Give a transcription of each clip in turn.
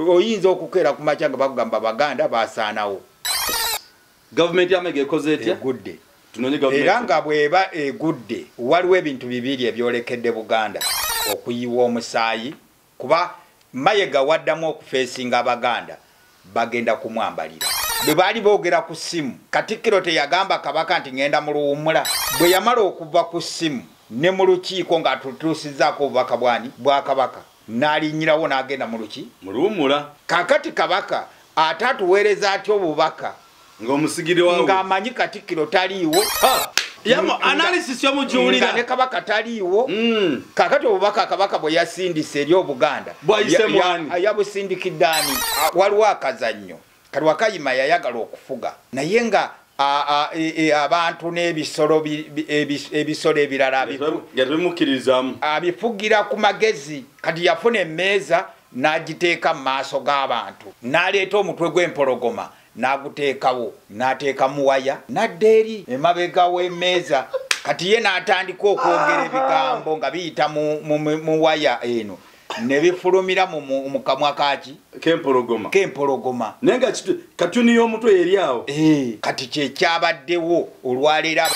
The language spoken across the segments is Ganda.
Oyinza okukeera ku makya nga bakugamba Baganda basaanawo. Gavumenti y'amege ekoze etya? Egudde. Tunonye gavumenti. Era nga bw'eba egudde, waliwo ebintu bibiri ebyolekedde Buganda okuyiwa omusaayi, kuba Mayiga waddamu okufeesinga Abaganda bagenda kumwambalira. Bwe baali boogera ku ssimu, Katikkiro teyagamba Kabaka nti ŋŋenda mu luwummula. Bwe yamala okuva ku ssimu ne mu lukiiko ng'atutuusizzaako obubaka bw'ani? Bwa Kabaka, n'alinnyirawo n'agenda mu luki? Mu luwummula. Kaakati Kabaka ate atuweereza atya obubaka? Ng'omusigire waawe. Ng'amanyi Katikkiro taliiwo. Yamo analysis yomujuulira. Nga ne Kabaka taliiwo. Kaakati obubaka Kabaka bwe yasindise eri Obuganda, Bwayise mwani? Yabusindikidde ani? Waliwo akazannyo. Kati Wakayima yayagala okufuga naye nga abantu n'ebisolo ebisolo ebirala Tebimukkiririzaamu. Abifugira ku magezi. Kati yafuna emmeeza n'agiteeka mu maaso g'abantu, n'aleeta omutwe gw'empologoma n'aguteekawo, n'ateekamu waya, n'adda eri emabega w'emmeeza. Kati ye n'atandika okwogera ebigambo nga biyita mu waya eno ne bifulumira mu kamwa kaki? K'empologoma. K'empologoma. Naye nga katuni y'omutwe eri awo. Kati kye kyabaddewo olwaleero.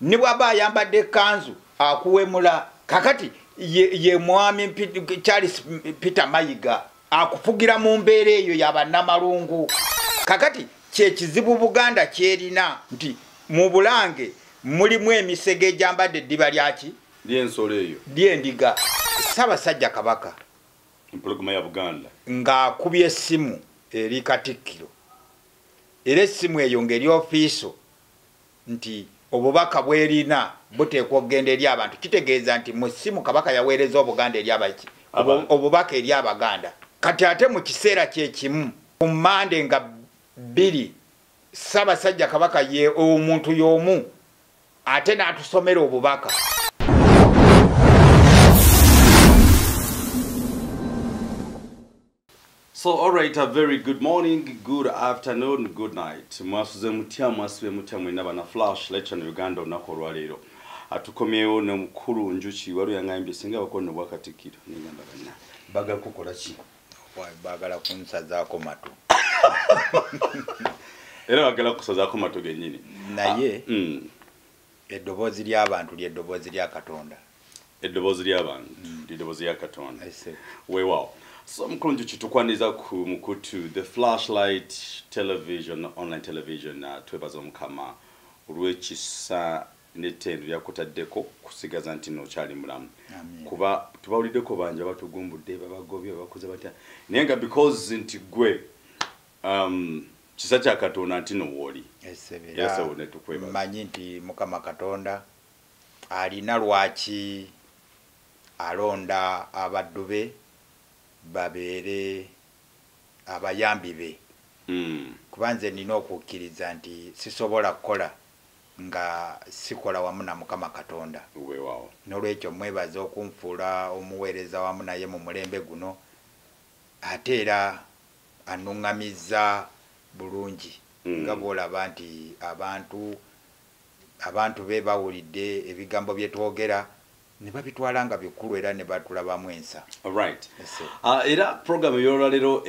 Ne bw'aba ayambadde ekkanzu akuwemula. Kakati ye mwami Charles Peter Mayiga akufugira mu mbeera eyo ya bannamalungu. Kakati kye kizibu Buganda kyerina nti mu Bulange mulimu emisege egyambadde eddiba lyaki? Ly'ensolo eyo. Ly'endiga. Ssaabasajja Kabaka Empologoma ya Buganda ng'akubye essimu eri Katikkiro, era essimu eyo ng'eri ofiiso nti obubaka bw'erina buteekwa okugenda eri abantu. Kitegeeza nti mu ssimu Kabaka yaweereza Obuganda eri abaki? Obubaka eri Abaganda. Kati ate mu kiseera kye kimu ku Mmande nga 2 Ssaabasajja Kabaka ye omuntu y'omu ate n'atusomera obubaka. So, all right, a very good morning, good afternoon, good night. Mwasuze mutya, mwasibe mutya mwenna bana Flash Lecture in Uganda olunaku olwaleero. Atukomyewo ne mukulu Njuki waliwo yangambye singa bakono bwa Katikkiro. Nengamba banna baagala kukola ki? Baagala kunsazaako matu. Era baagala kusazaako matu gennyini. Naye eddoboozi ly'abantu ly'eddoboozi lya Katonda. Eddoboozi ly'abantu ly'eddoboozi lya Katonda. Weewaawo. So mukulu Njuki tukwaniriza ku mukutu The Flashlight Television, online television. Twebaza Omukama olw'ekisa n'ettendo lyakutaddeko kusigaza nti n'okyali mulamu. Kuba tubawuliddeko bangi abatugumbudde, babagobye, babakoze batya, naye nga because nti gwe kisa kya Katonda nti no wooli. Mmanyi nti Mukama Katonda alina lwaki alonda abaddu be babeere abayambi be. Kuba nze nina okukkiriza nti sisobola kukola nga sikola wamu na Mukama Katonda. N'olwekyo mwebaza okunfuula omuweereza wamu naye mu mulembe guno, ate era annuŋŋamizza bulungi. Nga bw'olaba nti abantu be bawulidde ebigambo bye twogera ne babitwala nga bikulu era ne batulabamu ensa. Alright. Era program ey'olwaleero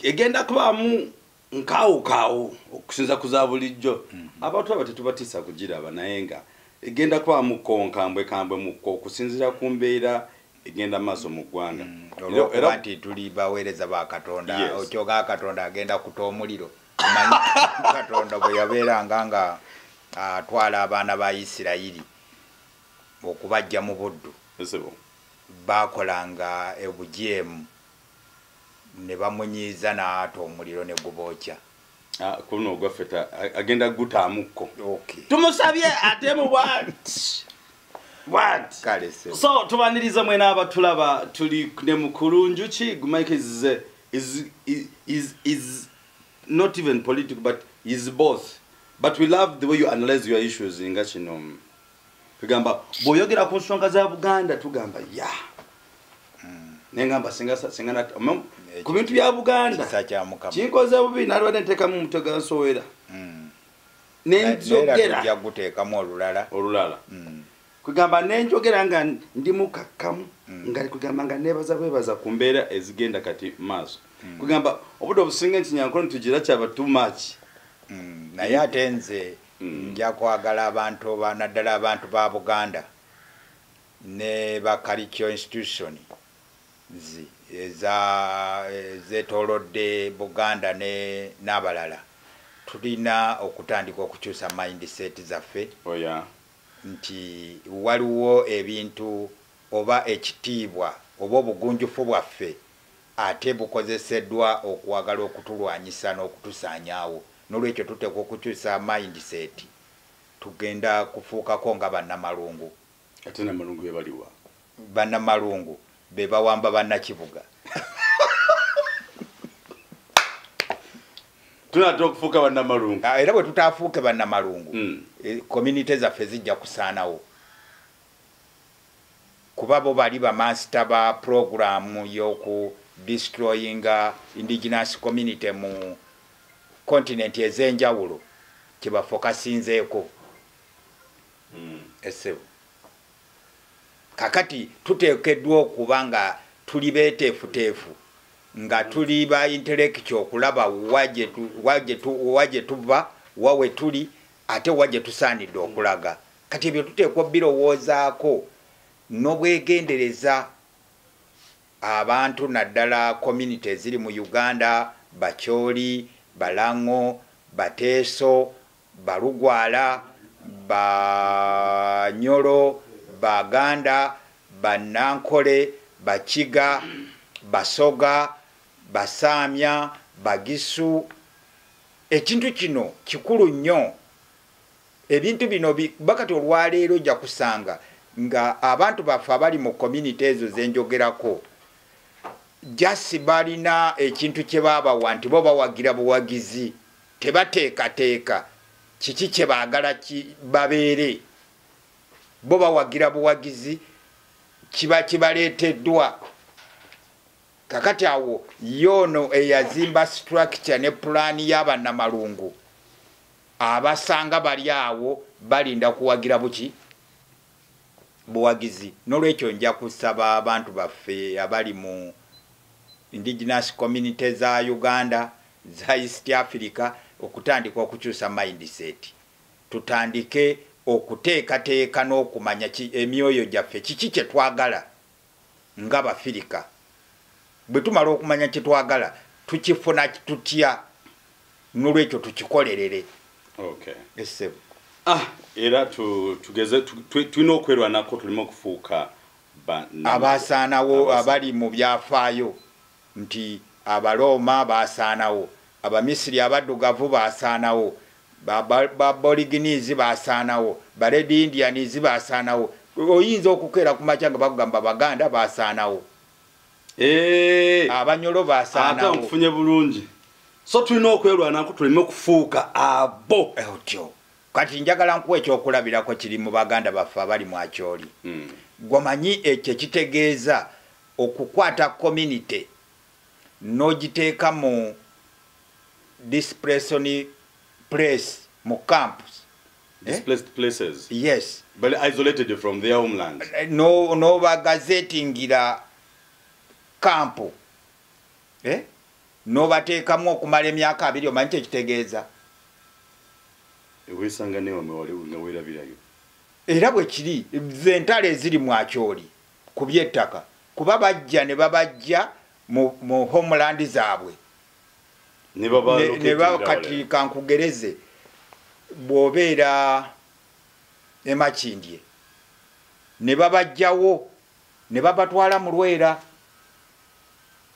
egenda kubaamu nkaawukaawu okusinza ku za bulijjo. Abantu aba tetubatiisa kugiraba, naye nga egenda kubaamu ko nkambwe kambwe mukko okusinziira ku mbeera egenda maaso mu ggwanga. Olw'okuba nti tuli baweereza ba Katonda, okyoga Katonda agenda kuta omuliro. Omanyi Katonda bwe yabeeranga nga atwala abaana ba Isirayiri okubajja mu buddu, baakolanga obujeemu ne bamunyiiza n'ata omuliro ne gubookya. Kuno ogwaffe agenda gutaamukko. Tumusabye ate mu bw'ati. What? So tubaniriza mwena abatulaba, tuli ne mukulu Njuki. Mike is not even political, but is both. But we love the way you analyze your issues nga kino. Tugamba bw'oyogera ku nsonga za Buganda tugamba ya. Nengamba singa ku bintu bya Buganda. Kinkoze bubi nalwadde nteekamu omutwe gwa nsowera. Nenjogera. Tujja guteekamu olulala. Olulala. Kugamba nenjogera nga ndi mukakkamu. Nga kugamba nga nebaza bwebaza ku mbeera ezigenda kati maaso. Kugamba obudde obusinga ekinyankole tugira kyaba too much. Naye ate nze nja kwagala abantu naddala abantu ba Buganda ne ba cultural institution zetolodde Buganda ne n'abalala, tulina okutandika okukyusa mindset zaffe. Nti waliwo ebintu oba ekitiibwa oba obugunjufu bwaffe ate bukozeseddwa okwagala okutulwanyisa n'okutusaanyaawo. N'olwekyo tuteekwa okukyusa mindset, tugenda kufuukako nga bannamalungu. Ate namalungu be baliwa? Bannamalungu be bawamba bannakibuga. Tunatera okufuuka bannamalungu. Era bwe tutaafuuke bannamalungu, community zaffe zijja kusaanawo, kuba bo bali bamaster ba programu y'oku destroyinga indigenous community mu continent ez'enjawulo kyebafokasinzeeko. Esebo kakati tuteekeddwa okuba nga tuli beeteefuteefu, nga tuli ba intellectual, okulaba wa gye tuva, wa we tuli, ate wa gye tusaanidde okulaga. Kati ebyo tuteekwa birowoozaako n'obwegendereza. Abantu naddala community eziri mu Uganda, Bacholi, Balango, Bateeso, Balugwala, Banyoro, Baganda, Banankole, Bakiga, Basoga, Basamya, Bagisu, ekintu kino kikulu nnyo. Ebintu bino bakati olwaleero ojja kusanga nga abantu baffe abali mu community ezo zenjogerako jasi balina ekintu kye baabawa nti bo bawagira buwagizi, tebateekateeka kiki kye baagala babeere. Bo bawagira buwagizi, kiba kibaleeteddwa. Kakati awo yoono eyazimba structure ne pulaani y'abannamalungu abasanga bali awo balinda kuwagira buki buwagizi. N'olwekyo nja kusaba abantu baffe abali mu indigenous community za Uganda, za East Africa, okutandika okukyusa mindset, tutandike okuteekateeka n'okumanya emyoyo gyaffe kiki kye twagala nga Bafirika. Bwe tumala okumanya kye twagala, tukifuna tutya? N'olwekyo tukikolerere. Esebo. Era tugeze tulina okwerwanako tuleme okufuuka abasaanawo abali mu byafaayo nti Abarooma basaanawo, Abamisiri abaddugavu basaanawo, Baborigines basaanawo, Bared Indians basaanawo. Oyinza okukeera ku makya nga bakugamba Baganda basaanawo, Abanyolo basaanawo. Ate nfunye bulungi. So tulina okwerwanako tuleme okufuuka abo. Otyo. Kati njagala nkuwa ekyokulabirako kiri mu baganda baffe abali mu Acholi. Gwomanyi ekyo kitegeeza okukwata community n'ogiteeka mu displaced place, mu camps. Displaced places. Yes. But isolated from their homeland. No, n'obagazetingira kampu. N'obateekamu okumala emyaka 20. Omanyi kyekitegeeza? Wesanga newe wali nga weerabirayo. Era bwe kiri, zentalo eziri mu Acholi ku by'ettaka, kuba bajja ne babajja mu homeland zaabwe. Ne kati kankugereze, bw'obeera e Makindye ne babajjawo ne babatwala mu Lwera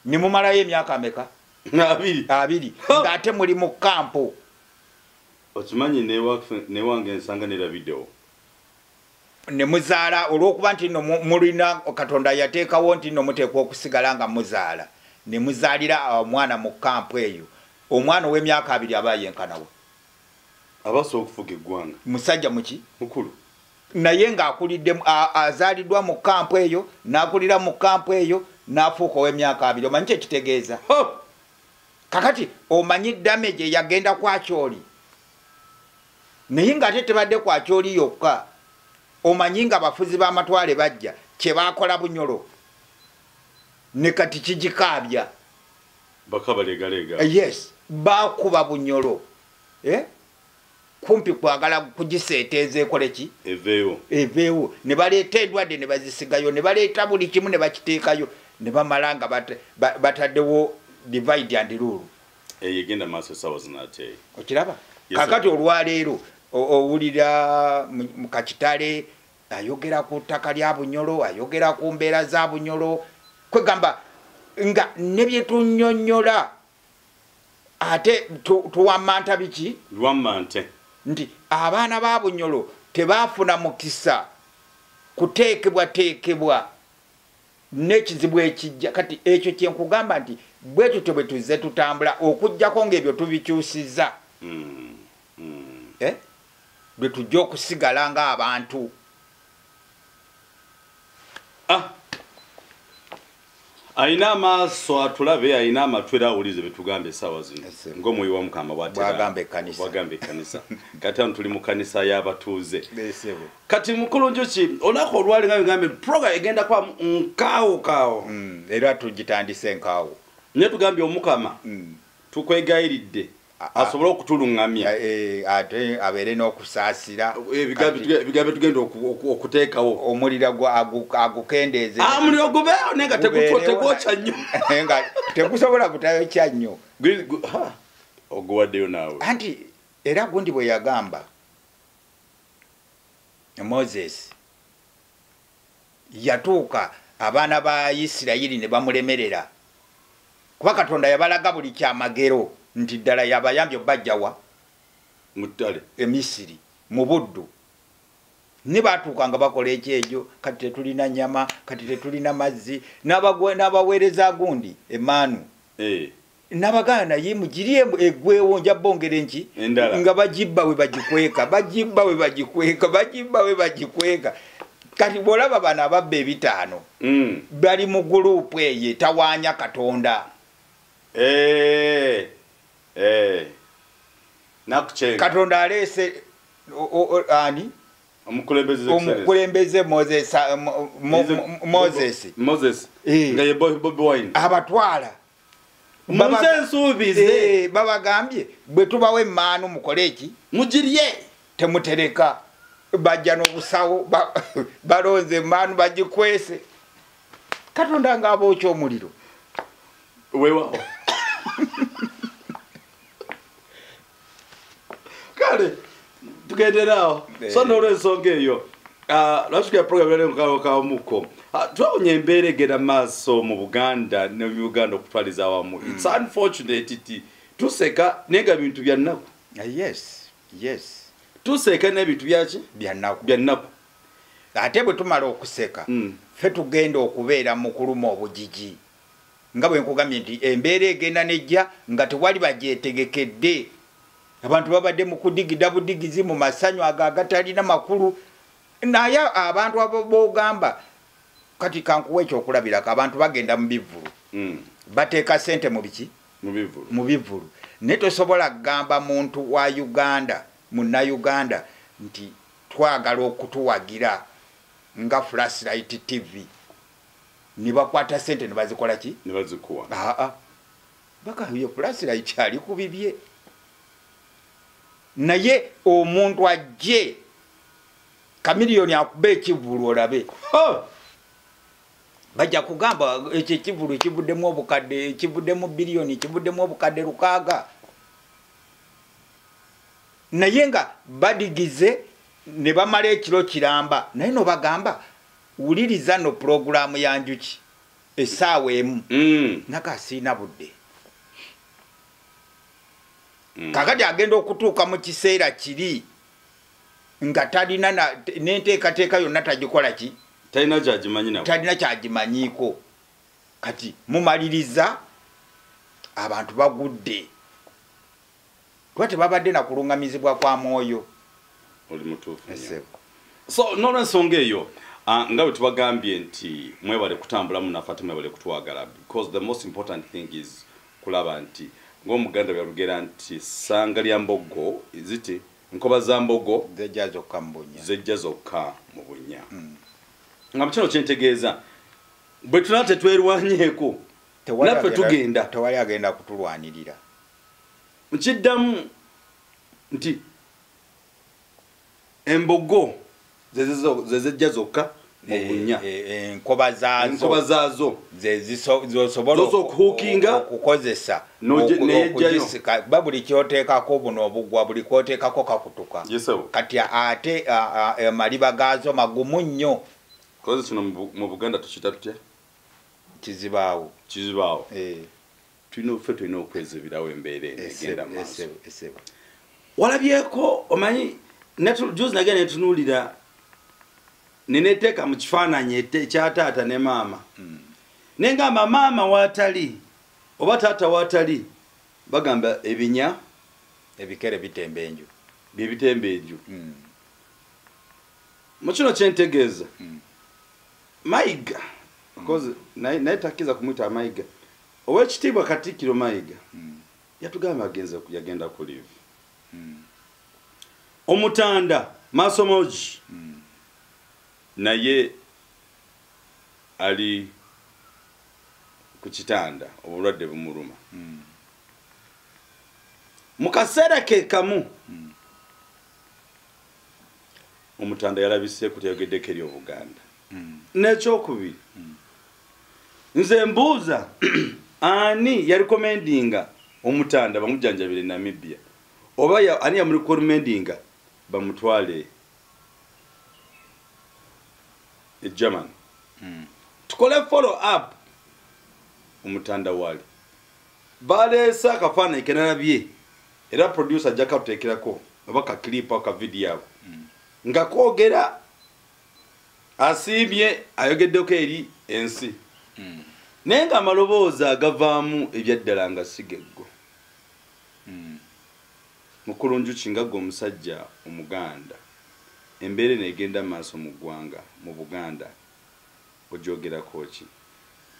ne mumalayo emyaka ameka? 2. Ng'ate muli mu kampu. Okimanyi newange ensanga nerabiddewo. Ne muzaala olw'okuba nti nno mulina Katonda yateekawo nti nno muteekwa okusigala nga muzaala, ne muzaalira omwana mu kampu eyo. Omwana ow'emyaka 2 aba yenkanawa? Abasobola okufuga eggwanga. Musajja muki? Mukulu. Naye ng'akulidde, azaaliddwa mu kampu eyo, n'akulira mu kampu eyo, n'afuuka ow'emyaka 2. Omanyi kye kitegeeza? Kakati omanyi damage eyagenda ku Acholi, naye ng'ate tebadde ku Acholi yokka. Omanyi nga abafuzi b'amatwale bajja kye baakola Bunyolo. Ne kati kigikaabya. Bakabalegalega. Yes, bakuba Bunyoro. Kumpi kwagala kugiseeteeza ekole ki? Eveewo. Eveewo. Ne baleeta endwadde ne bazisigayo, ne baleeta buli kimu ne bakiteekayo, ne bamala nga bataddewo divide and rule. Eyo egenda maaso essaawa zino ate. Okiraba? Yes, Kakati olwaleero owulira mu Kakitale ayogera ku ttaka lya Bunyoro, ayogera ku mbeera za Bunyoro, kwegamba nga ne bye tunnyonnyola ate tuwammanta biki? Lwammante. Nti abaana ba Bunyoro tebaafuna mukisa kuteekebwateekebwa n'ekizibu ekijja. Kati ekyo kye nkugamba nti bwe tutyo bwe tuzze tutambula okuggyako ng'ebyo tubikyusizza. Bwe tujja okusigala ng'abantu. Ayina amaaso atulabe, ayina amatwi era awulize bye tugamba essaawa zino. Yes, sir. Ng'omwoyo wa Mukama bw'atera. Bw'agamba ekkanisa. Bw'agamba ekkanisa. Kati ano tuli mu kkanisa y'abatuuze. Yes, sir. Kati mukulu Njuki, olunaku olwali nga bigambye program egenda kuba nkaawo kaawo. Era tugitandise nkaawo. Naye tugambye Omukama, tukwegayiridde asobole okutulungamya. Ate abeere n'okusaasira. Ebigambo tugenda okuteekawo. Omuliro agukendeeze. Omuliro gubeewo naye nga Gubeerewo tegwokya nnyo. Naye nga tegusobola butayokya nnyo. Oguwaddeyo naawe. Anti era gundi bwe yagamba Moses yatuuka abaana ba Isirayiri ne bamulemerera. Kuba Katonda yabalaga buli kyamagero nti ddala yabayambye bajjawa mu ttale e Misiri mu buddu. Ne batuuka nga bakola ekyejo, kati tetulina nnyama, kati tetulina mazzi, n'abaweereza gundi emaanu. N'abaganda naye mugirye eggwewo nja bongera enki? Endala. Nga bagibba we bagikweka, bagibba we bagikweka, bagibba we bagikweka. Kati bw'olaba bano ababba ebitaano, bali mu gurupu eyo etawaanya Katonda. Nakuchenga. Katonda aleese ani? Omukulembeze Excellence. Omukulembeze Moses, Moses. Moses. Nga ye Bobi Wine. Abatwala. Munze nsuubize. Babagambye bwe tubawa emmaanu mukole ki? Mugirye. Temutereka. Bajja n'obusawo, balonze emmaanu bagikwese. Katonda ng'abookya omuliro. Weewaawo. Kale tugenderaawo. So n'olwensonga eyo, lwaki program yali nkawo. Twawonye embeera egenda maaso mu Buganda ne mu Uganda okutwaliza awamu. It's unfortunate nti tuseka naye nga bintu bya nnaku. Yes, yes. Tuseka n'ebintu byaki? Bya nnaku. Bya nnaku. Ate bwe tumala okuseka, ffe tugenda okubeera mu kuluma obugigi. Nga bwe nkugambye nti embeera egenda nejja nga tewali bagyetegekedde. Abantu babadde mu kudigida budigizi mu masanyu ago agatalina makulu. Naye abantu abo b'ogamba, kati kankuwe ekyokulabirako, abantu bagenda mu bivvulu. Bateeka ssente mu biki? Mu bivvulu. Mu bivvulu. Naye tosobola kugamba muntu wa Uganda, munnayuganda nti twagala okutuwagira nga Flashlight TV. Ne bakwata ssente ne bazikola ki? Ne bazikuwa. Baka yo Flashlight ali ku bibye. Naye omuntu ajje Chameleone akube ekivvulu olabe. Oh! Bajja kugamba ekyo ekivvulu kivuddemu obukadde, kivuddemu biliyoni, kivuddemu obukadde 6. Naye nga badigize ne bamala ekiro kiramba. Naye no bagamba wuliriza no pulogulaamu ya Njuki essaawa emu. Naka siina budde. Kakati agenda okutuuka mu kiseera kiri nga talina n'enteekateeka yonna tagikola ki? Talina ky'agimanyi nako. Talina ky'agimanyiiko. Kati mumaliriza abantu bagudde. Kuba tebabadde na kulungamizibwa kwa mwoyo. Oli mutuufu nnyo. Ese. So n'olwensonga eyo, nga bwe tubagambye nti mwebale kutambula munaffe ate mwebale kutwagala, because the most important thing is kulaba nti ng'Omuganda bwe yalugera nti ssanga lya mbogo, ziti nkoba za mbogo zejja zokka mu bunnya. Zejja zokka mu bunnya. Nga kino kye ntegeeza, Bwe tuna tetwerwanyeeko, naffe tugenda. Tewali agenda kutulwanirira. Nkiddamu nti embogo zezejja zokka mu bunnya. Enkoba zaazo zosobola okuhukinga okukozesa okugisika. Buli kyoteekako buno obugwa, buli kwoteekako kakutuka. Kati ate amaliba gaazo magumu nnyo. Kozi kino mu Buganda tukiyita tutya? Kizibaawo. Kizibaawo. Tulina ffe tulina okwezibirawo embeera eno egenda maaso. Walabyeko, omanyi, juzi nagenda netunuulira neneteeka mu kifaananyi ekya taata ne maama, nengamba maama waatali oba taata waatali, bagamba ebinya ebikere bitemba enju. Byebitemba enju. Mu kino kyentegeeza, Mayiga, naye takkiriza kumuyita Mayiga, Owekitiibwa Katikkiro Mayiga yatugamba agenze, yagenda ku leave. Omutanda Masomogi naye ali ku kitanda, obulwadde bumuluma. Mu kaseera ke kamu omutanda yalabiseeko, teyogeddeko eri Obuganda. N'ekyokubiri, nze mbuuza, ani yarecommendinga omutanda bamujjanjabire Namibia, oba ani yamurecommendinga bamutwale e Germany? Tukole follow up. Omutanda wali baleese akafaananyi kenalabye, era producer ajja katuteekerako oba ka clip ka video ako nga kwogera, asiimye, ayogeddeko eri ensi, naye nga amaloboozi agavaamu ebyaddala nga sigeggo. Mukulu Njuki, nga gwe omusajja Omuganda, embeera eno egenda maaso mu ggwanga, mu Buganda, ogyogerako ki?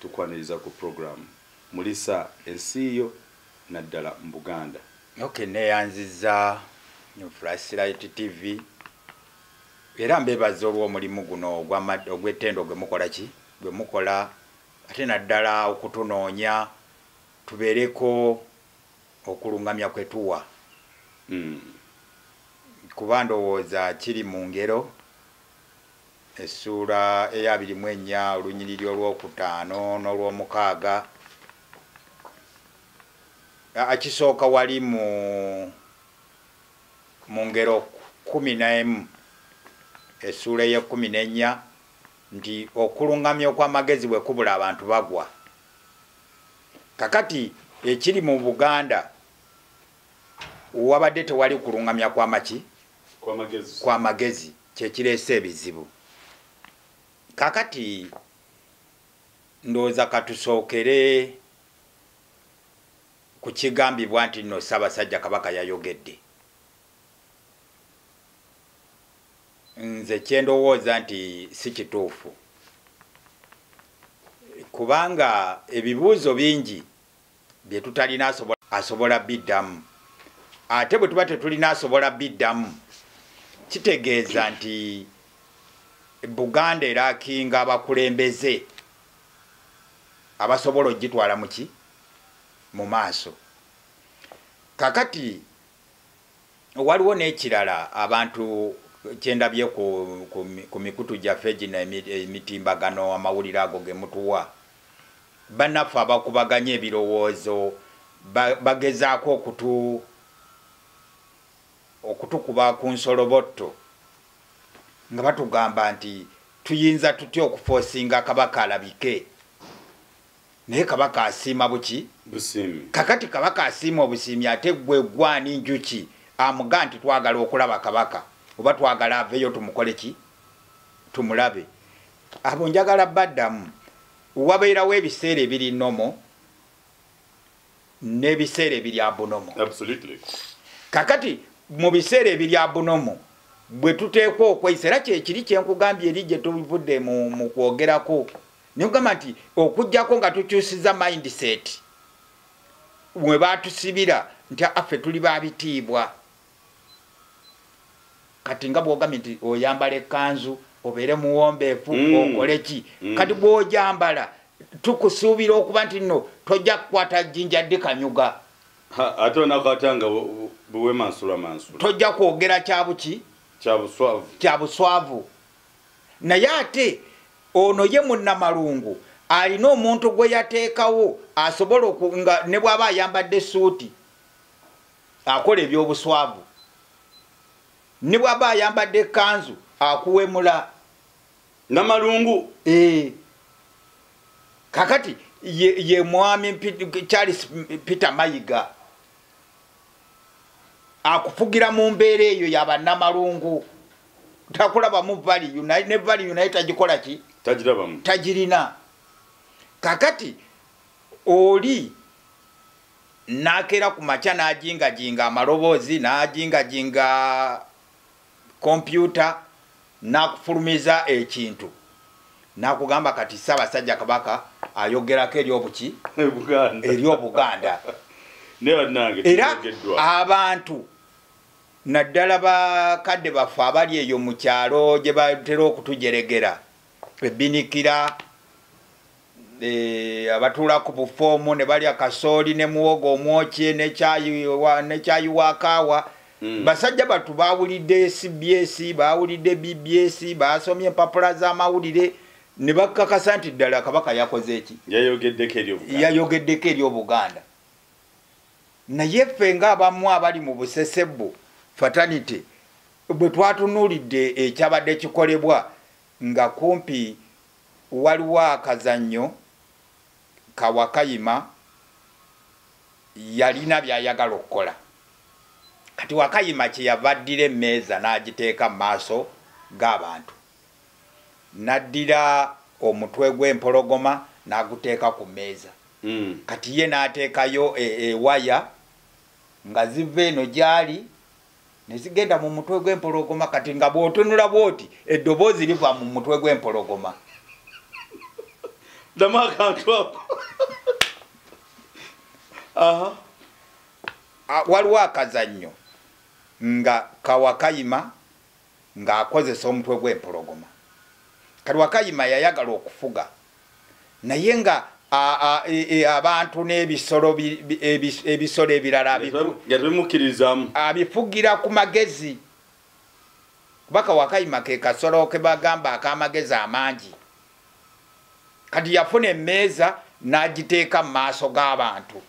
Tukwaniriza ku program Mulisa Ensiiyo, naddala mu Buganda. Ok, neyanziza Flashlight TV era mbebaza olw'omulimu guno ogw'ettendo gwe mukola ki gwe mukola, ate naddala okutunoonya tubeereko okulungamya kwe tuwa, kuba ndowooza kiri mu Ngero essuula eya 24, olunyiriri olwokutaano n'olwomukaaga. Kisooka wali mu Ngero 11, essuula ey'e14, nti okulungamya okw'amagezi bwe kubula, abantu bagwa. Kakati ekiri mu Buganda, wabadde tewali kulungamya kwamaki? Kwamagezi, kyekireese ebizibu. Kakati ndowooza katusookere ku kigambibwa nti nno Ssaabasajja Kabaka yayogedde. Nze kyendowooza nti si kituufu, kubanga ebibuuzo bingi bye tutalina asobola biddamu, ate bwe tuba tetulina asobola biddamu, kitegeeza nti Buganda erackinga abakulembeze abasobola ogitwala muki mu maaso. Kakati waliwo n'ekirala abantu kyendabye ku mikutu gyaffe gino emitimbagano, amawulire ago ge mutuwa, bannaffe abakubaganya ebirowoozo bagezaako okutukuba ku nsolobotto nga batugamba nti tuyinza tutya okuforcinga Kabaka alabike, naye Kabaka asiima buki? Busiimi. Kakati Kabaka asiima obusiimi, ate gwe gwani Njuki amuga nti twagala okulaba Kabaka oba twagala aveeyo tumukole ki, tumulabe? Abo njagala baddamu, wabeerawo ebiseera ebiri normal n'ebiseera ebiri abnormal. Kakati mu biseera ebiri abnormal bwe tuteekwa okweyisa, era kyekiri kyenkugambye eri gye tuvudde mu kwogerako, nekugamba nti okugjako nga tukyusiza mindset mwe batusibira nti affe tuli babitiibwa. Kati nga bwogambye nti oyambala ekkanzu, Obeere muwombeefu, okole ki. Kati bw'ojambala tukusuubira okuba nti nno tojja kukwata jjinja ddikanyuga. Ate onakwatanga buwemansula mansula. Tojja kwogera kyabuki? Kyabuswavu. Kyabuswavu. Naye ate ono ye munnamalungu alina omuntu gwe yateekawo asobola nga ne bw'aba ayambadde essuuti akola ebyobuswavu, ne bw'aba ayambadde ekkanzu akuwemula. Namalungu. Kakati ye mwami Charles Peter Mayiga akufugira mu mbeera eyo y'abannamalungu, takulabamu value, ne value naye tagikola ki? Tagirabamu. Tagirina. Kakati oli nakeera ku makya n'ajingajinga amaloboozi, n'ajingajinga kompyuta, n'akufulumiza ekintu, n'akugamba kati Ssaabasajja Kabaka ayogerako eri obuki? Eri Obuganda. Era abantu naddala bakadde baffe abali eyo mu kyalo gye batera okutujeregera, ebinikira, abatuula ku bufoomu ne balya kasooli ne muwogo omwokye ne kyayi wa kaawa. Basajja batu bawulidde CBS, bawulidde BBS, basomye empapula z'amawulire ne bakakasa nti ddala Kabaka yakoze eki? Yayogeddeko eri Obuganda. Naye ffe ng'abamu abali mu Busesebu fraternity bwe twatunuulidde ekyabadde kikolebwa, nga kumpi waliwo akazannyo Kawakayima yalina by'ayagala okukola. Kati Wakayima kye yava addira emmeeza n'agiteeka mu maaso g'abantu, n'addira omutwe gw'empologoma n'aguteeka ku mmeeza. Kati ye n'ateekayo ewaya nga ziva eno gy'ali ne zigenda mu mutwe gw'empologoma. Kati nga bw'otunula bw'oti eddoboozi liva mu mutwe gw'empologoma. Ddamu akantu ako. Waliwo akazannyo nga Kawakayima ng'akozesa omutwe gw'empologoma. Kati Wakayima yayagala okufuga, naye nga abantu n'ebisolo ebisolo ebirala abifugira ku magezi. Kubaka Wakayima ke kasolo ke bagamba ak'amagezi amangi. Kati yafuna emmeeza n'agiteeka mu maaso g'abantu,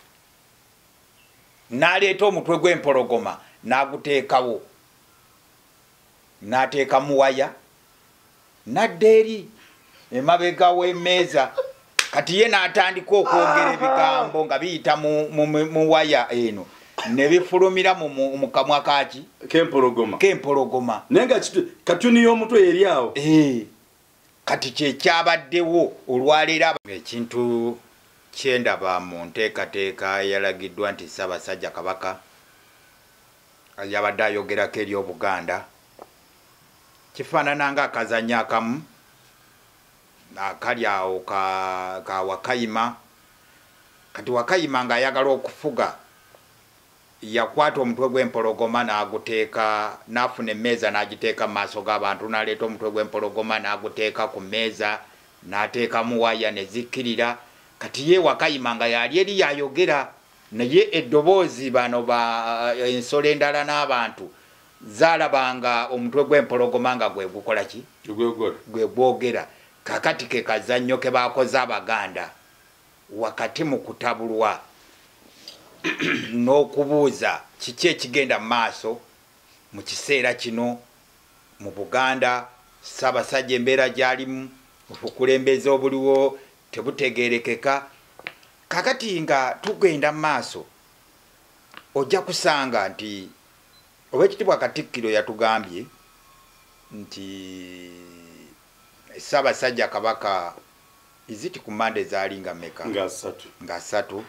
n'aleeta omutwe gw'empologoma n'aguteekawo, n'ateekamu waya n'adda eri emabega w'emmeeza. Kati ye n'atandika okwogera ebigambo nga biyita mu waya eno ne bifulumira mu kamwa kaki? K'empologoma. K'empologoma. Naye nga katuni y'omutwe eri awo. Kati kye kyabaddewo olwaleero. Ekintu kyendaba mu nteekateeka eyalagiddwa nti Ssaabasajja Kabaka yabadde ayogerako eri Obuganda kifaanana ng'akazannyo akamu akali awo ka Wakayima. Kati Wakayima ng'ayagala okufuga yakwata omutwe gw'empologoma n'aguteeka, n'afuna emmeeza n'agiteeka mu maaso g'abantu, n'aleeta omutwe gw'empologoma n'aguteeka ku mmeeza, n'ateekamu waya ne zikkirira. Kati ye Wakayima nga yali eri yayogera, naye eddoboozi bano ensolo endala n'abantu zaalabanga omutwe gw'empologoma nga gwe gukola ki? Gwe gwogera. Kakati ke kazannyo ke baakoze Abaganda wakati mu kutabulwa n'okubuuza kiki ekigenda mu maaso mu kiseera kino mu Buganda. Ssaabasajja embeera gy'alimu, obukulembeze obuliwo tebutegeerekeka. Kakati nga tugenda mu maaso ojja kusanga nti Oweekitiibwa Katikkiro yatugambye nti Ssaabasajja Kabaka iziti ku Mande zaali nga mmeka? Nga ssatu.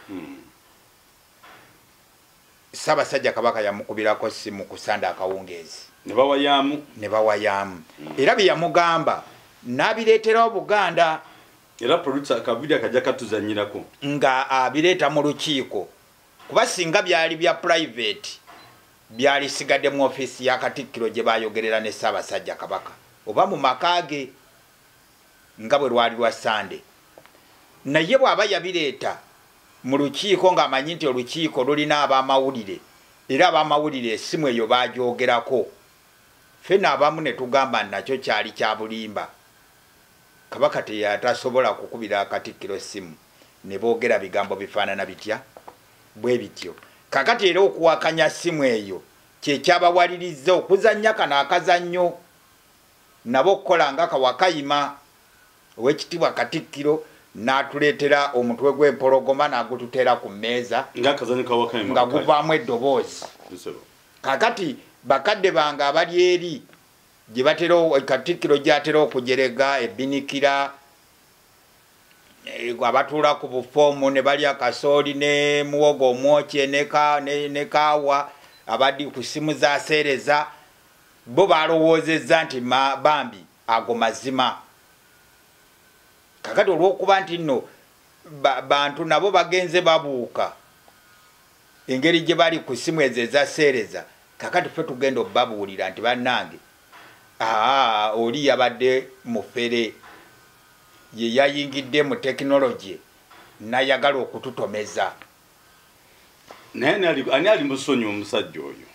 Ssaabasajja Kabaka yamukubirako ssimu ku Sande akawungeezi ne bawayaamu. Era bye yamugamba n'abireetera Obuganda. Era producer akavidiyo akajja katuzannyirako nga abireeta mu lukiiko, kuba singa byali bya private byalisigadde mu ofiisi ya Katikkiro gye bayogerera ne Ssaabasajja Kabaka. oba mu maka ge nga bwe lwali lwa Sande. Naye bw'aba yabireeta mu lukiiko ng'amanyi nti olukiiko lulina ab'amawulire, era ab'amawulire essimu eyo baagyogerako, ffenna abamu ne tugamba nakyo kyali kya bulimba. Kabaka teyatasobola kukubira Katikkiro ssimu ne boogera bigambo bifaanana bitya bwe bityo. Kakati era okuwakanya ssimu eyo kye kyabawalirizza okuzannya kano akazannyo, nabo okukola nga kawakayima. Owekitiibwa Katikkiro n'atuleetera omutwe gw'empologoma n'agututeera ku mmeeza nga guvaamu eddoboozi. Kakati bakadde bange abali eri gye batera, Katikkiro gy'atera okujerega ebbinikira, abatuula ku bufoomu ne balya kasooli ne muwogo omwokye ne kaawa, abaddi ku ssimu za seereza, bo balowoozezza nti bambi ago mazima. Kakati olw'okuba nti nno bantu nabo bagenze babuuka engeri gye bali ku ssimu ezo eza seereza, kakati ffe tugenda obbabuulira nti bannange, oli yabadde mufere, ye yayingidde mu tekinologi n'ayagala okututomeza. Naye ani ali musonyi omusajja oyo?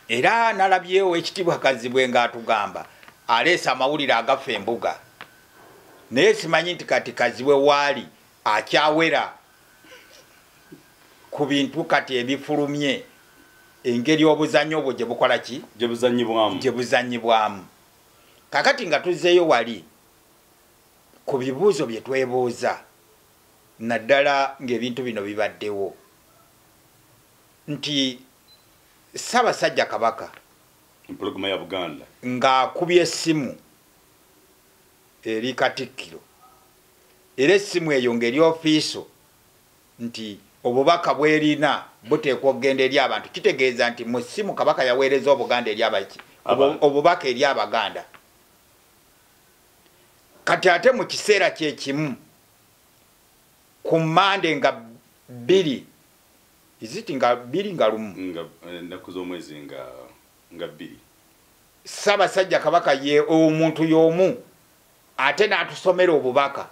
Era nalabyewo Ekitiibwa Kazibwe ng'atugamba aleese amawulire agafa embuga, naye simanyi nti kati Kazibwe waali akyawera ku bintu kati ebifulumye, engeri obuzannyo obwo gye bukola ki? Gye buzannyibwamu. Gye buzannyibwamu. Kakati nga tuzzeeyo wali ku bibuuzo bye twebuuza, naddala ng'ebintu bino bibaddewo, nti Ssaabasajja Kabaka empologoma ya Buganda ng'akubye essimu eri Katikkiro, era essimu eyo ng'eri ofiiso nti obubaka bw'erina buteekwa okugenda eri abantu, kitegeeza nti mu ssimu Kabaka yaweereza Obuganda eri obubaka eri Abaganda. Kati ate mu kiseera kye kimu ku Mmande nga 2, iziti nga 2 nga 1, ennaku z'omwezi nga 2, Ssaabasajja Kabaka ye omuntu y'omu ate n'atusomera obubaka.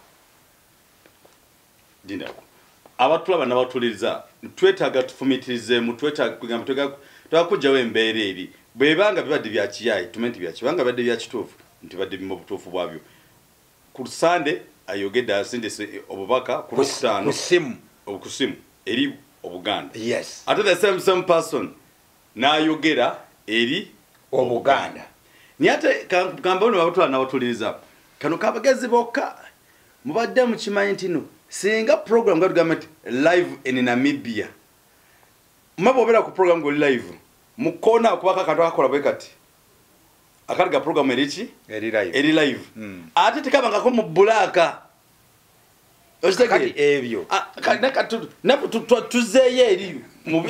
Dindako abatulaba n'abatuliriza, twetaaga tufumiitirizeemu, twetaaga kugamba twetaaga kuggyawo embeera eri. Bw'ebanga bibadde bya kiyaaye, tumenye nti bya kibanga, bibadde bya kituufu nti bibadde mu butuufu bwabyo. Ku Sande ayogedde, asindise obubaka ku Lwokutaano ku ssimu, ku ssimu eri Obuganda. Yes. Ate the same person n'ayogera eri Obuganda. Naye ate kamba bano abatulaba n'abatuliriza, kano kabagezi bokka mubadde mukimanyi nti no singa program nga tugamba nti live in Namibia, mma bw'obeera ku program ng'oli live mu kkoona akubako akantu akakola bwe kati akaliga program eri ki? Eri live. Eri live. Ate tekabangako mu bulaaka. Kati ebyo. Naffe tuzeeyo eri mu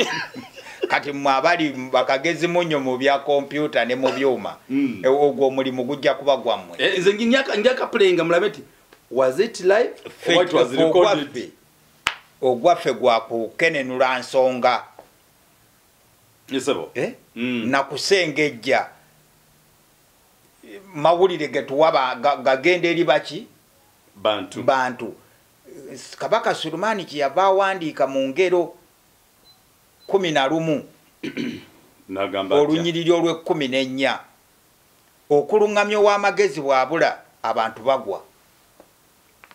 Kati mmwe abali bakagezi munnyo mu bya kompyuta ne mu byuma, ogwo omulimu gujja kuba gwammwe. Nze njaka playinga mulabe nti was it live or it was recorded? Ogwaffe gwa kukenenula nsonga. Yesebo. Nakusengejja mawulire ge tuwa gagenda eri baki? Bantu. Bantu. Kabaka Sulumani kye yava awandiika mu ngero 11, N'agamba atya? olunyiriri olw'ekkumi n'ennya, okuluŋŋamya ow'amagezi bw'abula abantu bagwa.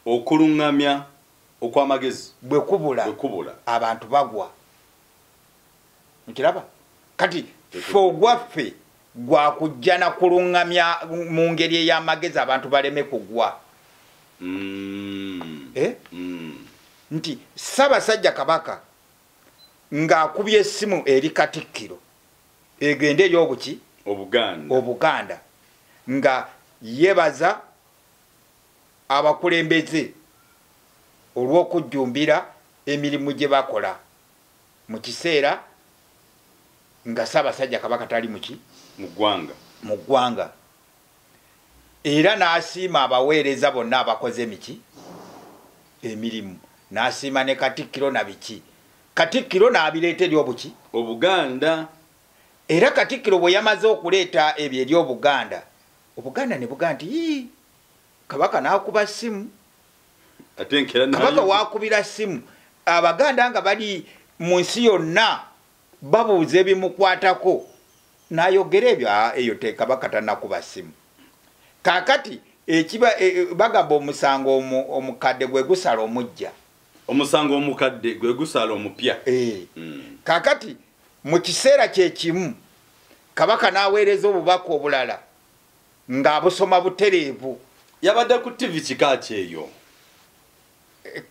Okuluŋŋamya okw'amagezi bwe kubula, bwe kubula, abantu bagwa. Nkiraba? Kati ffe ogwaffe gwa kujja na kuluŋŋamya mu ngeri ey'amagezi abantu baleme kugwa. Nti Ssaabasajja Kabaka ng'akubye essimu eri Katikkiro egende eri obuki? Obuganda. Obuganda. Nga yeebaza abakulembeze olw'okujjumbira emirimu gye bakola mu kiseera nga Ssaabasajja Kabaka tali muki? Mu ggwanga. Mu ggwanga. Era n'asiima abaweereza bonna abakoze emiki? Emirimu. N'asiima ne Katikkiro na biki. Katikkiro n'abireeta eri obuki? Obuganda. Era Katikkiro bwe yamaze okuleeta ebyo eri Obuganda, Obuganda ne buga nti Kabaka n'akuba simu, Kabaka waakubira simu Abaganda nga bali mu nsi yonna babuuza ebimukwatako n'ayogera ebyo. Eyo te Kabaka tannakuba simu. Kaakati ekiba bagamba omusango omukadde gwe gusala omujja, omusango omukadde gwe gusala omupya. Kaakati mu kiseera kye kimu Kabaka n'aweereza obubaka obulala ng'abusoma butereevu. Yabadde ku TV kika kyeyo.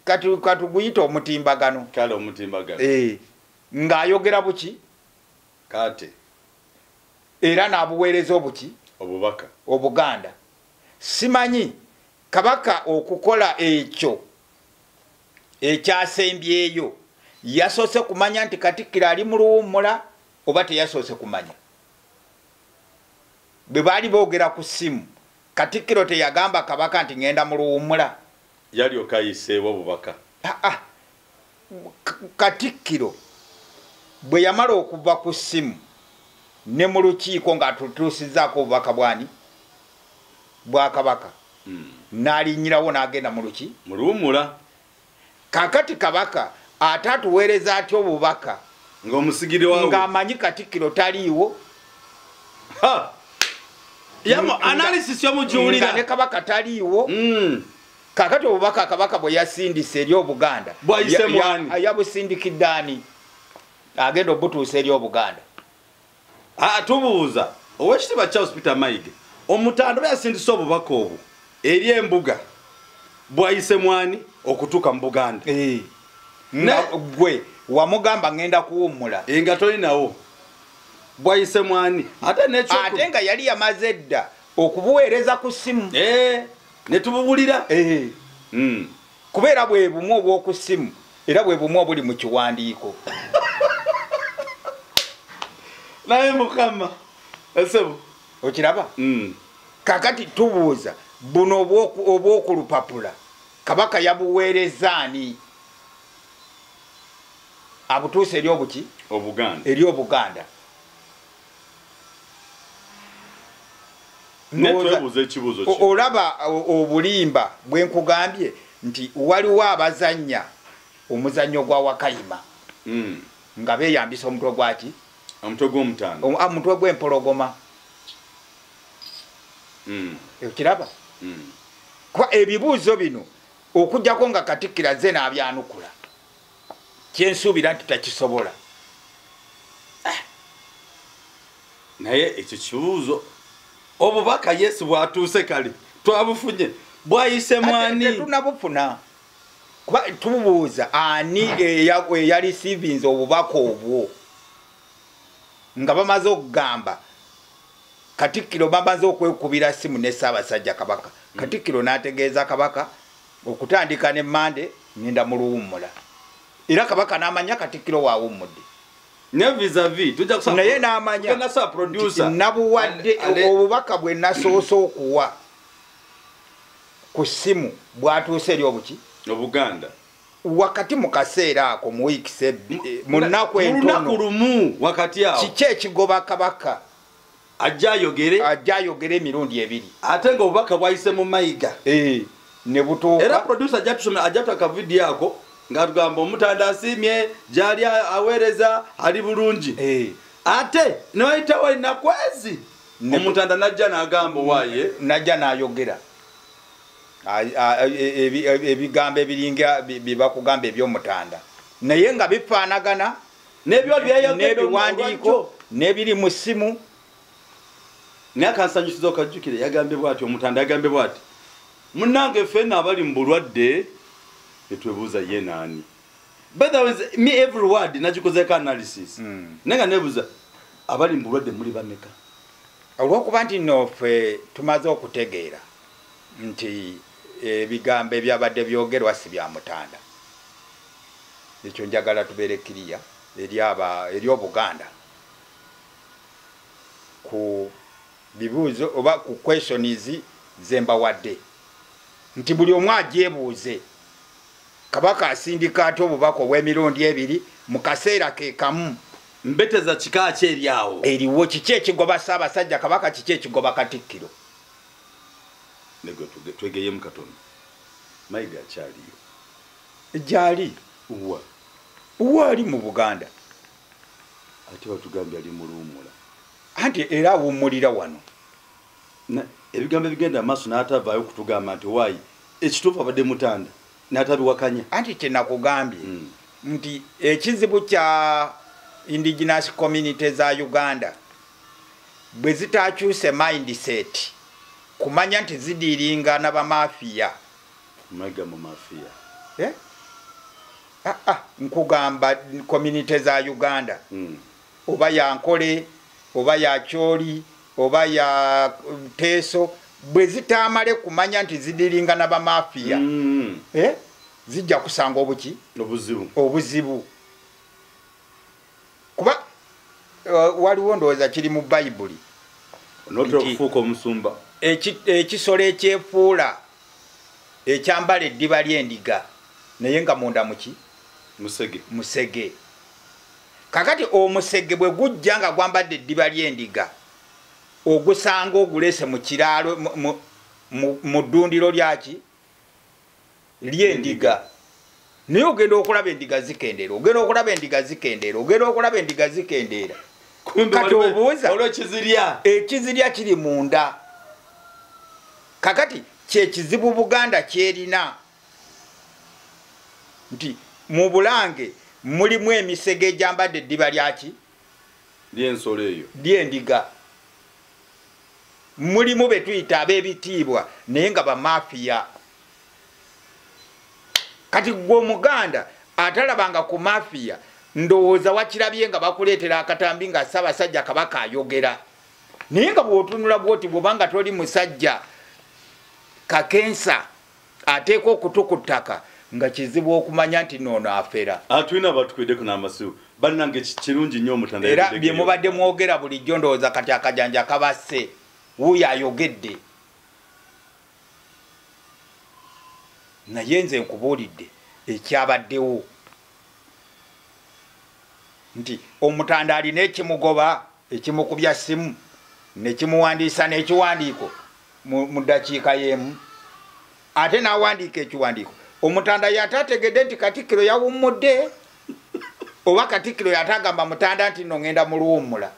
Katuguyita omutimbagano. Kale omutimbagano. Ng'ayogera buki? Kate. Era n'abuweereza obuki? Obubaka. Obuganda. Simanyi Kabaka okukola ekyo ekyasembyeyo yasoose kumanya nti Katikkiro ali mu luwummula oba teyasoose kumanya. Bwe baali boogera ku ssimu, Katikkiro teyagamba Kabaka nti ngenda mu luwummula. Yalyoka ayiseewo obubaka. Katikkiro bwe yamala okuva ku ssimu ne mu lukiiko ng'atutuusizzaako obubaka bwani? Bwa Kabaka. N'alinnyirawo n'agenda mu luki? Mu luwummula. Kaakati Kabaka ate atuweereza atya obubaka ng'omusigiri waawe ng'amanyi Katikkiro taliiwo? Analysis y'omujuulira ne Kabaka taliiwo. Kaakati obubaka Kabaka bwe yasindise eri Obuganda yabusindikidde ani? Agenda obutuusa eri Obuganda. Tubuuza Oweekitiibwa Charles Peter Mayiga, Omutanda bwe yasindise obubaka obwo eri embuga bwayise mwani okutuuka mu Buganda? Gwe wamugamba ngenda kuwummula nga tolinawo, bwayise mwani? Ate nga yali yamaze dda okubuweereza ku ssimu ne tubuwulira. Kubeera bwe bumu obw'oku ssimu era bwe bumu obuli mu kiwandiiko. Naye Mukama esebo okiraba. Kakati tubuuza buno obw'okulupapula Kabaka yabuweereza ani? Abutuuse eri obuki? Obuganda. Eri Obuganda. Olaba obulimba bwe nkugambye nti waliwo abazannya omuzannyo gwa Wakayima nga beeyambisa omutwe gwaki? Omutwe gw'omutanda. Omutwe gw'empologoma. Okiraba? Kuba ebibuuzo bino okuggyako nga Katikkiro azze n'abyanukula, kyensuubira nti takisobola. Naye ekyo kibuuzo obubaka Yesu bwatuuse kale twabufunye bwayise mwani? Tetunnabufuna. Kuba tubuuza ani eyalisiivinze obubaka obwo nga bamaze okugamba Katikkiro bamaze okwekubira simu ne Ssaabasajja Kabaka. Katikkiro n'ategeeza Kabaka okutandika ne Mande ngenda mu luwummula. Era Kabaka n'amanya Katikkiro waawummudde. Naye n'amanya nabuwadde obubaka bwe nasoose okuwa ku ssimu bwatuuse eri obuki? Obuganda. Wakati mu kaseera ako mu wiiki mu nnaku entono lumu wakati awo kiki ekigoba Kabaka? Ajja ayogere emirundi ebiri ate ng'obubaka bwayise mu Mayiga ne butuuka. Era producer ajja tuaka vidiyo ako ng'atugamba Omutanda asiimye gy'ali aweereza ali bulungi. Ate ne wayitawo ennaku ezi Omutanda najja n'agamba waaye najja n'ayogera ebigambo ebiringa bye bakugamba eby'Omutanda naye nga bifaanagana n'ebiwandiiko n'ebiri mu ssimu. Naye akansanyusiza okajjukire yagambye bw'ati Omutanda yagambye bw'ati, munnange ffenna abali mu bulwadde netwebuuza ye naani. By the way, me every word nagikozeeko analysis. Naye nga neebuuza abali mu bulwadde muli bameka? Olw'okuba nti nno ffe tumaze okutegeera nti ebigambo ebyabadde byogerwa si bya Mutanda, ekyo njagala tubeere kiriya eri Obuganda ku bibuuzo oba ku questions ze mbawadde nti buli omu agyebuuze Kabaka asindika atya obubaka obw'emirundi ebiri mu kaseera ke kamu? Mbeteza kika ki eri awo eriwo? Kiki ekigoba Ssaabasajja Kabaka? Kiki ekigoba Katikkiro? Negwe twegeyemu katono. Mayiga akyaliyo. Gyali. Wa? Waali mu Buganda. Ate batugambye ali mu luwummula. Anti era awummulira wano. Ebigambo ebigenda maaso n'atavaayo kutugamba nti waayi ekituufu abadde mutanda n'atabiwakanya. Anti kye nakugambye nti ekizibu kya indigenous community za Uganda bwe zitakyuse mindset kumanya nti zidiringa n'abamafiya. Mayiga mu mafiya. Eh? Nkugamba community za Uganda oba ya Nkole oba ya Choli oba ya Teso bwe zitamale kumanya nti zidiringa n'abamafiya zijja kusanga obuki obuzibu kuba waliwo ndowooza kiri mu Bayibuli n'okufuuka omusumba ekisolo ekyefuula ekyambala eddiba ly'endiga naye nga munda muki musege. Kakati omusege bwe gujja nga gwambadde eddiba ly'endiga ogusanga ogulese mu kiraalo mu ddundiro lyaki ly'endiga, naye ogenda okulaba endiga zikendeera, ogenda okulaba endiga zikendeera, ogenda okulaba endiga zikendeera. Kati obuuza ekizirya kiri munda. Kakati kyekizibu Buganda kyerina nti mu Bulange mulimu emisege egyambadde eddiba lyaki ly'ensolo eyo ly'endiga, mulimu be tuyita ab'ebitiibwa naye nga bamafiya. Kati gwe Omuganda atalabanga ku mafiya ndowooza wakirabye nga bakuleetera akatambi nga Ssaabasajja Kabaka ayogera, naye nga bw'otunula bw'oti bw'obanga toli musajja kakensa ateeka okutu ku ttaka nga kizibu okumanya nti noono afera. Tulina abatukwiddeko n'amasimu bannange, kirungi nnyo omutanda era bye mubadde mwogera bulijjo ndowooza kati akajanja kabasse wuuyo ayogedde. Naye nze nkubuulidde ekyabaddewo nti omutanda alina ekimugoba ekimukubya simu nekimuwandiisa n'ekiwandiiko mu ddakiika y'emu, ate n'awandiika ekiwandiiko. Omutanda yate ategedde nti Katikkiro yawummudde oba Katikkiro yate agamba mutanda nti nno ngenda mu luwummula.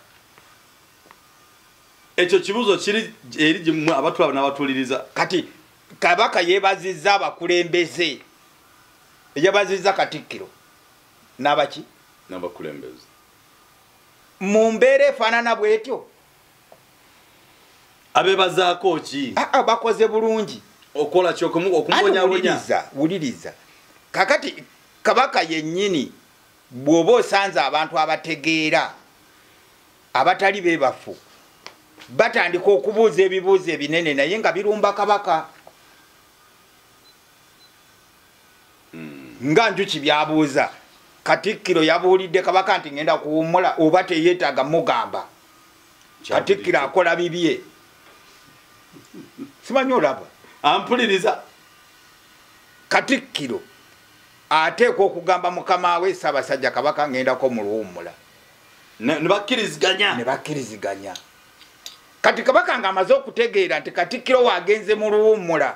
Ekyo kibuuzo kiri eri gye abatulaba n'abatuuliriza. Kati Kabaka yeebazizza abakulembeze, yeebazizza Katikkiro n'abaki n'abakulembeze mu mbeera efaanana bw'etyo. Abeebazaako ki? Bakoze bulungi okola ki okumubonyabonya. Wuliriza kakati Kabaka yennyini bw'oba osanze abantu abategeera abatali beebafu batandika okubuuza ebibuuzo ebinene naye nga birumba Kabaka. Nga Njuki byabuuza Katikkiro yabuulidde Kabaka nti ngenda kuwummula oba teyeetaaga mugamba. Katikkiro akola bibye. Simanyi olaba ampuliriza. Katikkiro ateekwa okugamba mukama we Ssaabasajja Kabaka ngendako mu luwummula ne bakkiriziganya. Kati Kabaka ng'amaze okutegeera nti Katikkiro waagenze mu luwummula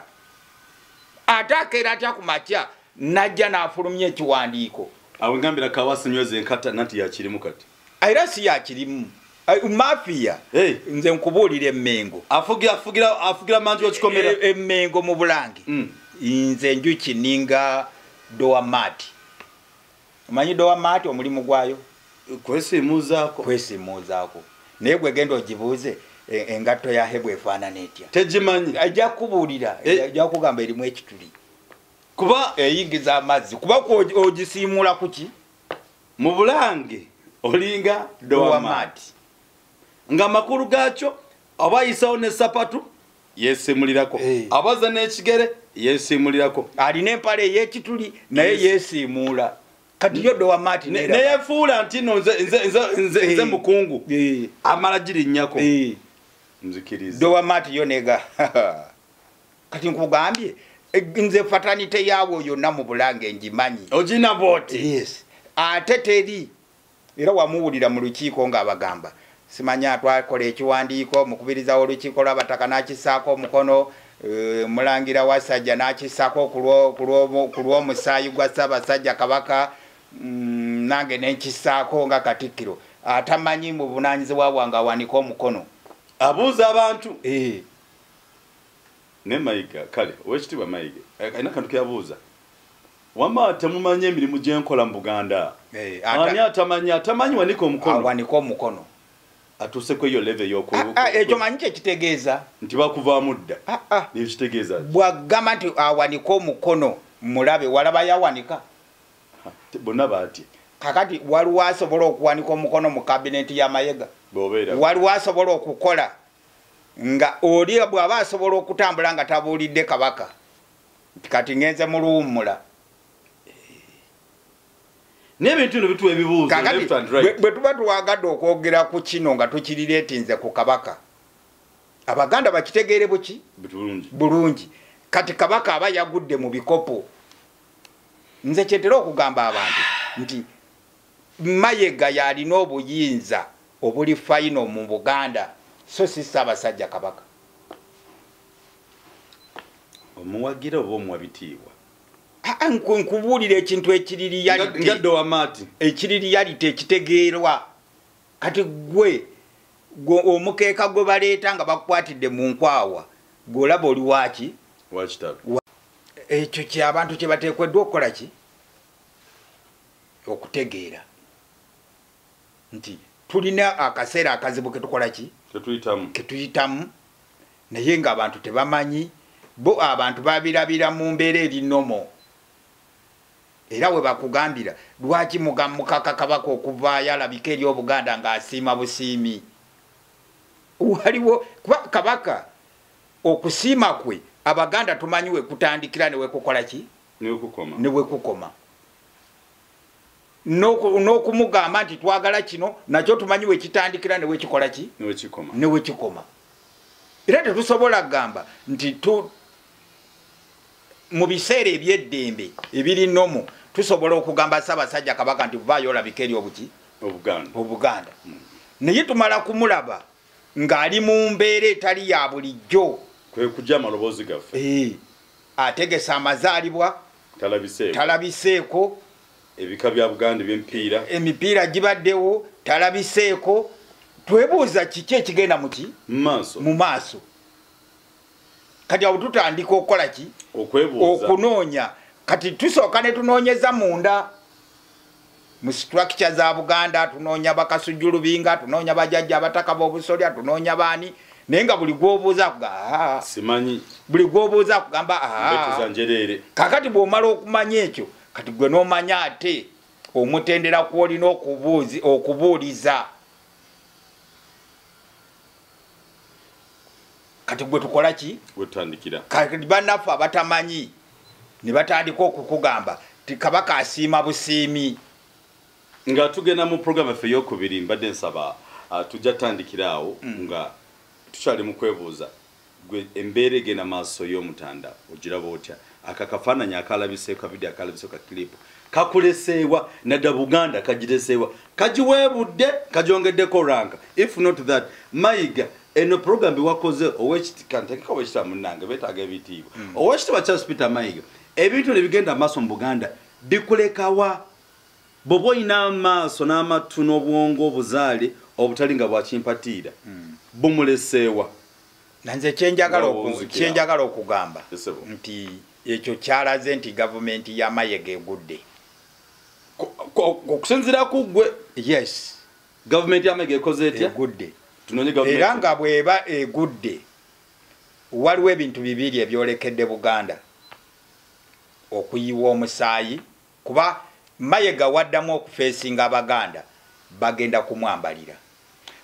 ate akeera atya ku makya najja n'afulumya ekiwandiiko. Awo ngambira Kawasi nyweze enkata nanti yakirimu kati. Era si yakirimu. Mafiya nze nkubuulira Emmengo afugira manju ekikomera Emmengo mu Bulange. Nze Njuki ninga doormat. Omanyi doormat omulimu gwayo kwesimuuzaako naye gwe genda ogibuuze engatto ya Hebwe efaanana etya tegimanyi. Ajja kubuulira, ajja kugamba erimu ekituli kuba eyingiza amazzi kuba ogisiimuula kuki mu Bulange olinga doormat nga amakulu gaakyo oba ayisawo ne sapatu yeesiimulirako, abaza n'ekigere yeesiimulirako, alina empale ey'ekituli naye yeesiimuula. Kati yo doormat neyefuula nti no nze mukungu amala girinnyako nzikiriza doormat yo nega. Kati nkugambye nze fraternity yaabwe yonna mu Bulange ngimanyi. Ogina bw'oti? Yes. Ate teri era wamuwulira mu lukiiko ng'abagamba simanya twakola ekiwandiiko mukubiriza w'olukiiko lw'abataka n'akisaako omukono Mulangira Wasajja n'akissaako ku lw'omusaayi gwa Ssaabasajja Kabaka, nange nenkissaako nga Katikkiro. Atamanyi mu buvunaanyizibwa bwange awanike omukono. Abuuza abantu. Ne Mayiga, kale owekitiibwa Mayiga alina akantu keyabuuza, wamma temumanyi emirimu gyenkola mu Buganda? Ani atamanyi? Atamanyi wanika omukono. Awanike omukono. Atuuse ku eyo level ey'oku Ekyo manyi kyekitegeeza. Nti bakuvaamu dda. Nekitegeeza Bwagamba nti awanike omukono, mulabe walaba yawanika. Bonna baatya. Kakati waliwo asobola okuwanika omukono mu kabineti ya Mayiga? Bw'obeera Waliwo asobola okukola nga oli bw'aba asobola okutambula nga tabuulidde Kabaka kati ngenze mu luwummula? N'ebintu bino bituwa ebibuuzo. Kakati left and right. Bwe tuba tuwagadde okwogera ku kino nga tukirireetinze ku Kabaka, Abaganda bakitegeere buki? Bulungi. Bulungi. Kati Kabaka aba yagudde mu bikopo. Nze kyentera okugamba abantu nti Mayiga yalina obuyinza obuli final mu Buganda, so si Ssaabasajja Kabaka. Omuwagira oba omuwa bitiibwa? Nkubuulira ekintu ekiri reality. Ngadde wa maati. Ekiri reality ekitegeerwa. Kati gwe omukeeka gwe baleeta nga bakukwatidde mu nkwawa, gw'olaba oli waaki? Wakitalo. Ekyo kye abantu kye bateekeddwa okukola ki? Okutegeera nti tulina akaseera akazibu ketukola ki? Ketuyitamu. Ketuyitamu, naye ng'abantu tebamanyi. Bo abantu babirabira mu mbeera eri normal. Era we bakugambira lwaki mukaka Kabaka okuvaayo alabika eri Obuganda ng'asiima busiimi. Waliwo kuba Kabaka okusiima kwe Abaganda tumanyi we kutandikira ne wekukola ki? Ne wekukoma. Ne wekukoma. N'okumugamba nti twagala kino nakyo tumanyi we kitandikira ne wekikola ki? Ne wekikoma. Ne wekikoma. Era tetusobola kugamba nti mu biseera eby'eddembe ebiri nomu tusobola okugamba Ssaabasajja Kabaka nti vaayo olabike eri obuki? Obuganda. Obuganda. Naye tumala kumulaba ng'ali mu mbeera etali ya bulijjo. Kwe kujja amaloboozi gaffe. Ategesa amazaalibwa. Talabiseeko. Talabiseeko. Ebika bya Buganda eby'emipiira. Emipiira gibaddewo, talabiseeko. Twebuuza kiki ekigenda mu ki? Mu maaso. Mu maaso. Kati awo tutandika okukola ki? Okwebuuza. Okunoonya. Kati tusooka ne tunoonyeza munda mu structure za Buganda, tunoonya bakasujju lubinga, tunoonya bajjajja abataka b'obusolya, tunoonya baani, naye nga buli gw'obuuza akugamba, Simanyi. Buli gw'obuuza akugamba, Mbetuza njereere. Kakati bw'omala okumanya ekyo, kati gwe n'omanya ate omutendera kw'olina okubuuliza. Kati gwe tukola ki? Wetutandikira. Kati bannaffe abatamanyi ne batandika okukugamba ti Kabaka asiima busiimi. Nga tugenda mu program yaffe ey'okubiri, mbadde nsaba, tujja tutandikira awo nga tukyali mu kwebuuza gwe embeera egenda maaso y'Omutanda ogiraba otya? Aka kafaananyi akalabiseeko, ka video akalabiseeko, ka clip kakuleseewa nadda Buganda kagireseewa, kagiweebudde, kagyongeddeko rank. If not that, Mayiga eno program wakoze kantekeko owekitiibwa munnange, beetaaga ebitiibwa. Owekitiibwa Charles Peter Mayiga, ebintu ne bigenda maaso mu Buganda bikulekawa? Bw'oba olina amaaso n'amatu n'obwongo obuzaale obutali nga bwakimpatiira, bumuleseewa? Nanze Nga bw'onzikira. kyenjagala okugamba Yes, sir. nti ekyo kyalaze nti gavumenti ya Mayiga egudde. Okusinziira ku ggwe? Yes. Gavumenti ya Mayiga ekoze etya? Egudde. Tunoonye gavumenti. Era nga bw'eba egudde, waliwo ebintu bibiri ebyolekedde Buganda. Okuyiwa omusaayi, kuba Mayiga waddamu okufeesinga Abaganda bagenda kumwambalira.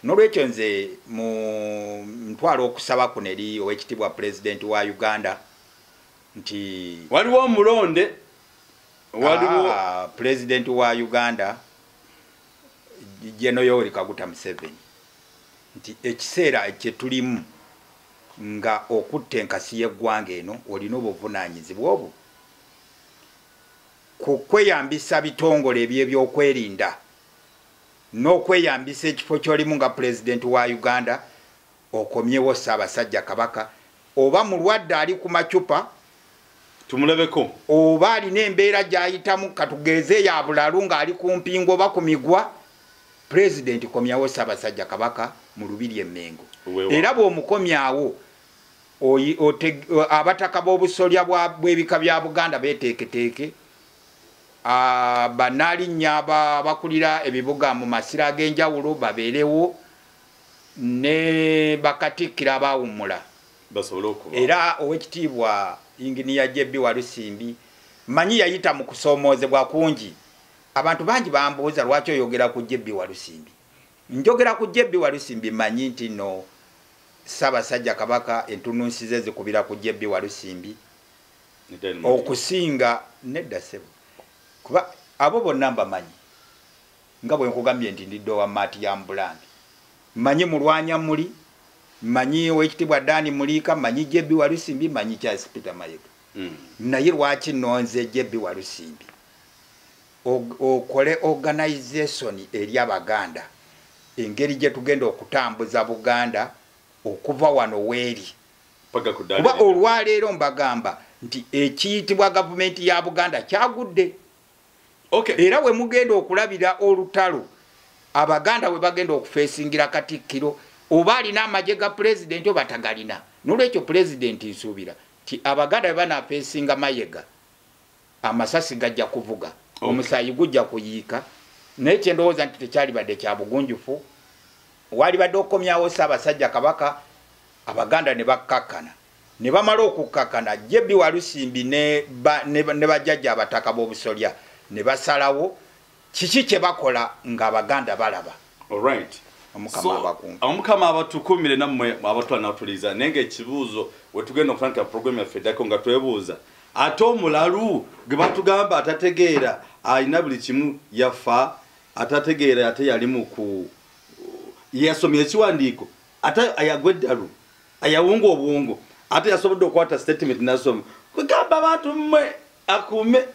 N'olwekyo nze mu ntwala okusaba kuno eri owekitiibwa Pulezidenti wa Uganda nti waliwo omulonde, waliwo Pulezidenti wa Uganda General Yoweri Kaguta Museveni nti ekiseera kye tulimu nga okutta enkasi y'eggwanga eno olina obuvunaanyizibwa obwo ku kweyambisa bitongole eby'ebyokwerinda n'okweyambisa ekifo ky'olimu nga Pulezidenti wa Uganda okomyewo Ssaabasajja Kabaka, Oba mulwadde ali ku macupa, tumulebeko, oba alina embeera gy'ayitamu, katugeze ya bulalu ng'ali ku mpingu oba ku migwa, pulezidenti komyawo Ssaabasajja Kabaka mu lubiri e Mmengo. Era bw'omukomyawo, abataka b'obusolya bw'ebika bya Buganda beeteeketeeke, bannaalinnya abakulira ebibuga mu masiro ag'enjawulo babeerewo, ne bakatikkiro abaawummula basobole okuba. Era owekitiibwa Inginiya JB Walusimbi, manyi yayita mu kusoomoozebwa kungi. Abantu bangi bambuuza lwaki oyogera ku JB Walusimbi. Njogera ku JB Walusimbi manyi nti no Ssaabasajja Kabaka entunnunsi ze zikubira ku JB Walusimbi okusinga nedda ssebo, kuba abo bonna mbamanyi nga bwe nkugambye nti ndidde owa maati ya Mbulambi. Manyi Mulwanya muli, manyi owekitiibwa Dani Muliika, manyi JB Walusimbi, manyi Charles Peter Mayiga. Naye lwaki nonze JB Walusimbi? Okole organization eri Abaganda, engeri gye tugenda okutambuza Buganda okuva wano weeri kuba olwaleero mbagamba nti ekiyitibwa gavumenti ya Buganda kyagudde. Era we mugenda okulabira olutalo Abaganda we bagenda okufeesingira Katikkiro, oba alina amagye ga pulezidenti oba tagalina. Nolwekyo pulezidenti nsuubira ti Abaganda bwe banaafeesinga Mayiga, amasasi gajja kuvuga, omusaayi gujja kuyiika. Naye kyendowooza nti tekyalibadde kya bugunjufu, walibadde okukomyawo Ssaabasajja Kabaka, Abaganda ne bakkakkana. Ne bamala okukkakkana, JB Walusimbi ne bajjajja abataka b'obusolya ne basalawo kiki kye bakola ng'Abaganda balaba. Omukama abatukuumire nammwe abatwala n'atuliza. Naye ng'ekibuuzo we tugenda okutandika puroguramu yaffe eddako nga twebuuza, ate omulalu gwe batugamba atategeera alina buli kimu yafa, atategeera ate yali mu ku yasomye ekiwandiiko, ate ayagwa eddalu, ayawunga obwongo, ate yasobodde okukwata statement n'asoma. Kugamba abantu mmwe akuume